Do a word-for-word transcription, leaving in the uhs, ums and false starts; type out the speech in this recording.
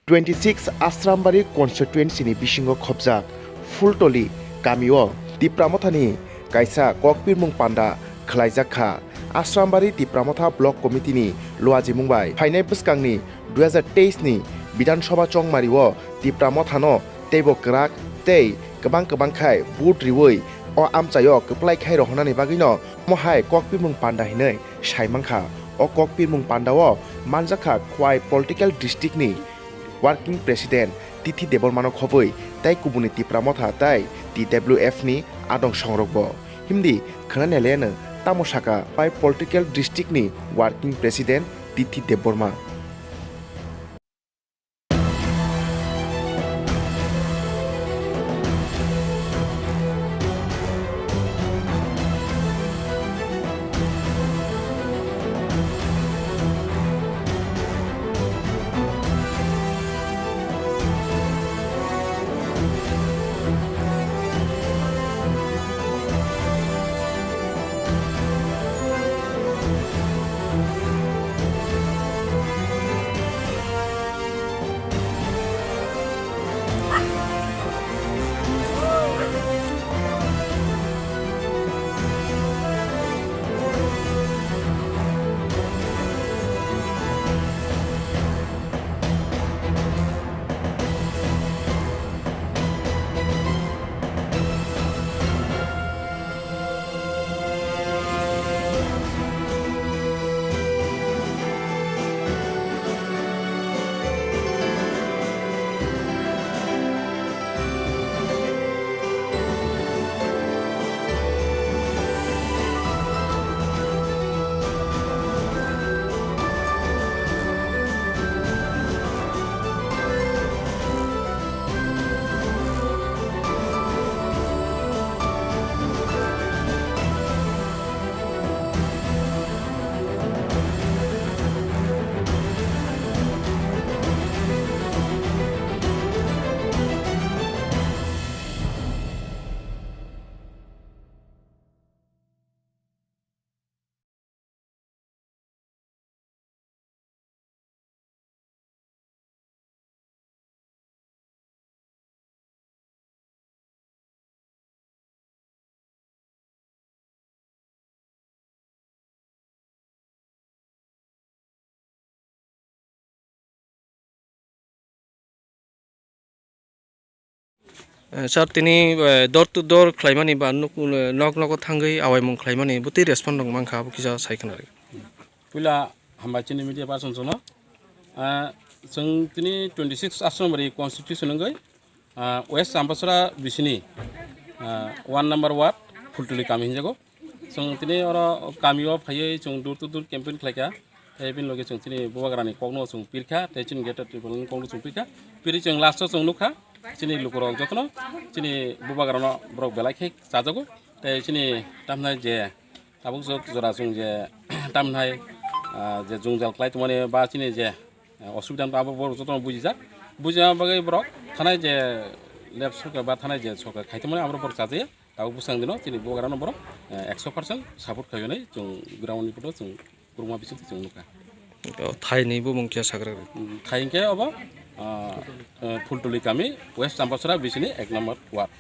twenty six Asrambari constituency ni bisingo khobjak Phultoli kamio Tipra Mothani kaisa kokpirmung panda khwlaijak kha. Asrambari Tipra Motha Block Committee ni luajimung bai phainai bwskangni dui hazar teis ni Bidhan Sabha chongmario Tipra Mothano teibo kwrak tei kwbang kwbang khai vote riwi o amchaio kwplai khai rohornani bagwino mohai kokpirmung panda hinwi sai mankha. O kokpirmung pandao manjakha Khwai Political District ni Working President Tithi Debbarmano khobwi tei kubuni Tipra Motha tei T W F ni adong songrokbo. Himdi khwnani leno tamo saka Khwai Political District ni Working President Tithi Debbarma. Eh, sir, tini, eh, door to door khlaimani ba nuk, eh, nok nogo thangwi awaimung khlaimani bwtwi respond rok mankha, abo kisa sai khna rw. Puila hambai chini media person chwngno. Ah, chwng tini twenty six Asrambari constitution wngwi, ah, West Ambasura bisini, ah, one number ward Phultuli kami hinjago. Chwng tini oro kamio phaiwi chwng door to door campaign khlaikha. Tei bini loge chwng chini bubagrani kokno chwng pirkha, tei chini greater Tipraland kokno chwng pirkha. Piri chwng last o chwng nukha, chini lukurok jotono chini bubagrano borok belai khe chajago. Tei chini tamnai je tabuk jora chwng je tamnai, ah, je jwngjal khlai tongmani ba chini je, ah, osubida wngkha, abo borok jotono bujijak. Bujina bagwi borok thanai je left sorkar ba thanai je sorkar khai tongmani abo borok chajaya. Tabuk bwsang dino chini bubagrano borok, eh, ekso percent support khaio hinwi chwng ground report o chwng kwrwngma bisingtwi chwng nukha. O, thaini bumung khe sagra rw? Mm, thai hwnkhe obo, ah, eh, Phultuli kami, West Ambasura bisini ek number ward.